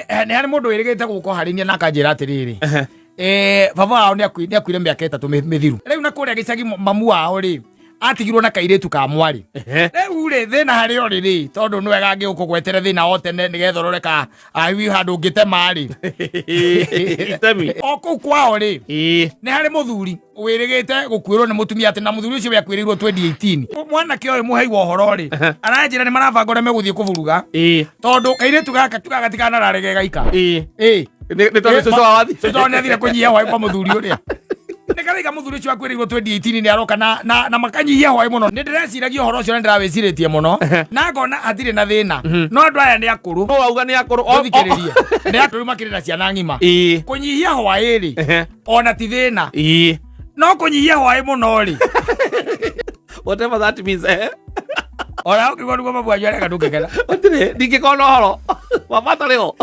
Nĩ harĩ mũndũ wĩrĩgĩte gũka harĩ niĩ na akanjĩra atĩrĩrĩ, baba wao nĩ akuire mĩaka 3 mĩthiru. Rĩu na kũrĩa gĩcagi mamu wao rĩ atigirwo na kairĩtu ka mwarĩ. Rĩu rĩ, thĩna harĩ o rĩrĩ, tondũ nĩ wega ngĩgũkũgwetere thĩna o tene nĩgetha ũrore ka ahiwi handũ ũngĩtema rĩ. Itemi. O kũu kwao rĩ, nĩ harĩ mũthuri wĩrĩgĩte gũkuĩrwo nĩ mũtumia, atĩ na mũthuri ũcio we akuĩrĩirwo 2018. Mwanake ũyũ mũhei wa ũhoro rĩ, aranjĩra nĩ marabanga ũrĩa megũthiĩ kũburuga, tondũ kairĩtu gaka tugaga gatikanararege gaika. Nĩ tondũ cũcũ wao athi. Cũcũ wao nĩ athire kũnyihia hwaĩ kwa mũthuri ũrĩa. Nĩ karaiga mũthuri ũcio akuĩrĩirwo 2018 nĩ aroka na makanyihia hwaĩ mũno. Nĩ ndĩreciragia ũhoro ũcio na ndĩrawĩcirĩtie mũno na ngona hatirĩ na thĩna, no andũ aya nĩ akũrũ. No wauga nĩ akũrũ. Ndũthikĩrĩrie, nĩ akũrũ, makĩrĩ na ciana ng'ima. Kũnyihia hwaĩ rĩ, ona ti thĩna, no kũnyihia hwaĩ mũno rĩ. Whatever that means, eh. Ona ũkĩgua nĩguo mabu wanyu areka ndũngĩkena. Gũtirĩ, ndingĩkorwo na ũhoro. Baba atarĩ ho.